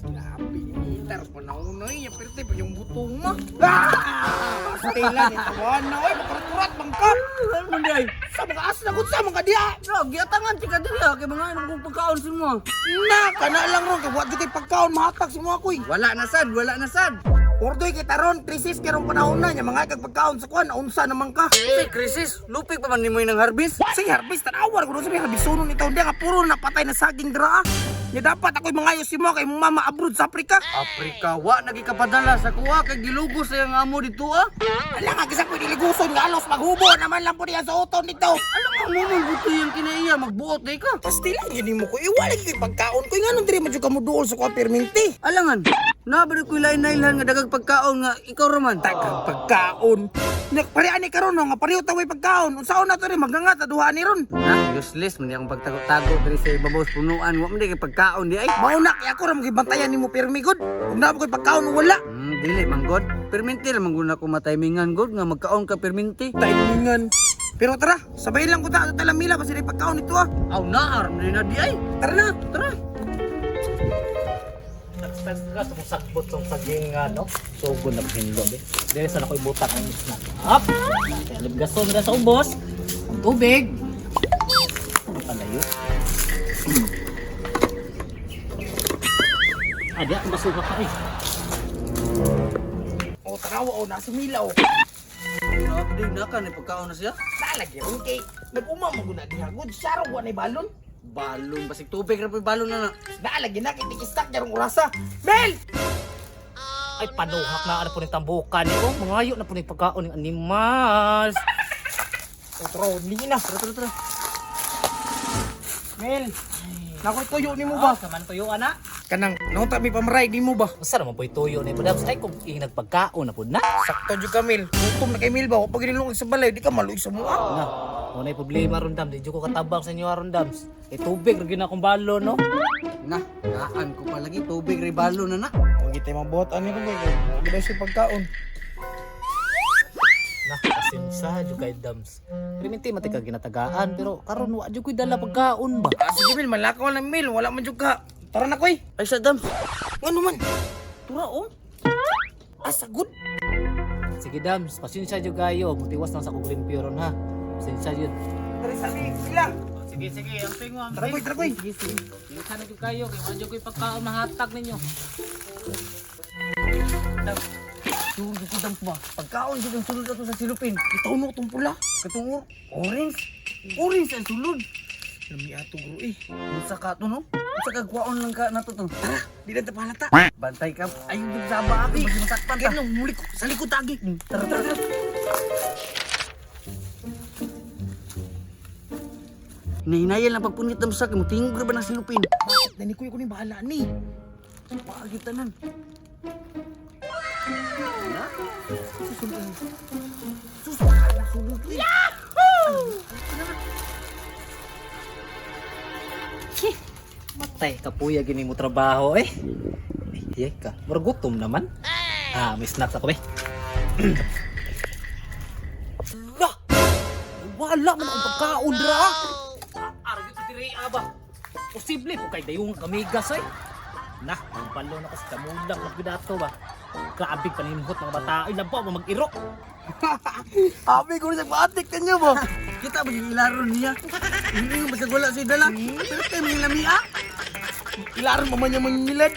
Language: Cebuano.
Grabe, imitar pa na unay. Aperte pa yung butong mo. Ah! Pastila ni tawan na oy, makurat-kurat bangka. Ano man di ay? Sa mga asna gud sa mga diha. No, giatangan ti ka diri ah, kay mga anong kong pagkaon sa mo. Na, kana lang ron kay wa jud kay pagkaon mahatag sa mga koy. Wala na sad, wala na sad. Ordoy kay taron krisis karong panahon na nya mga kag pagkaon sa kuan unsa naman ka. Kasi krisis, lupig pa man nimo ng harvest. Sige harvest tanawar kuno sa may harbisonon ni taon diha nga puro na patay na saging dira. Ah. Nya dapat ako'y mangayo si mo kay mong mama abroad sa Africa. Afrika wa nagikapadala sa kuha kay gilugos sa iyang amo dito ah. Ala nga gisa ko'y diliguson nga alos maghubo naman lang po niya sa uton dito. Alam mo mo buto yung kinaiya magbuot day ka. Pastila yun mo ko iwala kay pagkaon ko nganong diri man jud ka mo duol sa kuha perminti. Alangan, nabari ko lain nailhan nga dagag pagkaon nga ikaw raman. Tagang pagkaon. Pare ani karon no nga pareho ta way pagkaon. Unsaon na to rin magangat duha ni ron. Na, useless man di akong pagtago-tago diri sa ibabaw sa punuan. Wa man di kay pagkaon di ay. Mao na kay ako ra magibantayan nimo pirmi gud. Kung naa ko'y pagkaon wala. Dili man god. Perminti ra man gud ako mataymingan god nga magkaon ka perminti. Timingan. Pero tara, sabay lang ko ta sa talamila basta di pagkaon nito ah. Aw naar man na di ay. Tara na, tara. Nagstag ka sa kung sagbot sa saging nga, no? Sugo na hindo, be. Dili sa ako'y butak ang snack. Up! Kaya libgason na sa ubos. Ang tubig. Ano palayo? Ah, di ako basuga ka eh. O tarawa o nasa mila o. Di na ka ni pagkaon na siya. Nalagi ron kay nag-uma mo guna diha gud. Saro wa nay balon. Balon basig tubig ra pa balon na na. Naalagi na kay tikistak jarong orasa. Mel! Ay, panuhak na ano po ng tambukan. Eh. Oh, mangayo na po ng pagkaon ng animals. O tara, ni na. Tara tara tara. Mel. Nakoy tuyo nimo ba? Ba, kaman tuyo, ana. Kanang naunta mi pamaray nimo ba? Usa naman po'y tuyo na ipadabs. Ay, kung nagpagkaon na po na. Sakto jud ka Mel. Gutom na kay Mel ba? Pag ginilong sa balay di ka maluig sa mua. Na, wala problema ron dam. Di jud ko katabang sa inyo aron dams. Eh tubig ra gyud na akong balon no. Na, naan ko palagi tubig ra balon na na. Huwag tayo mabuhat ani ron kay. Huwag daw siya pagkaon. Na, pasensya jud kay dams. Priminti mati ka ginatagaan pero karon wa jud koy dala pagkaon ba. Ah, sige Mel, malakaw lang Mel. Wala man jud ka. Tara na koy. Ay sa dam. Ngano man? Tura oh. Ah, sagod. Sige dams, pasensya jud kayo. Mutiwas lang sa kong limpyo ron ha. Pasensya jud. Tara sa sila. Sige sige, amping mo Tara koy, tara koy. Sige sige. Pasensya na jud kayo kay wa jud koy pagkaon mahatag ninyo. Sulod ko dam ba. Pagkaon jud ang sulod ato sa silupin. Itaw no tong pula. Katong orange. Orange ang sulod. Lami ato gro eh. Unsa ka to no? Unsa ka kwaon lang ka nato to. Tara, di na tapahalata. Bantay ka. Ayun jud sa ba ako masakpan ta. Kaya nung muli ko, sa likod tagi. Tara tara tara. Hinahinayan lang pagpunit ng sak, mutingog ra ba ng silupin? Bakit? Nani kuya ko ni bahala ni. Paagi tanan. Sus, sulod. Yahoo! Matay kapuya gini mo trabaho eh. Ay, yay ka. Murag gutom naman. Ah, may snacks ako eh. La! Wala man akong pagkaon dra. Aryo sa diri aba. Posible po kay dayong kamigas eh. Nah, ang palo na ko sa kamulang magbidato ba. Grabe panimhot mga bata. Ay, labaw mo mag-iro. Abi ko na sa batik kanyo ba? Kita ba yung ilaro niya? Hindi yung basag wala siya dala. Pero kayo mga lamia. Ilaron pa man niya mangilad.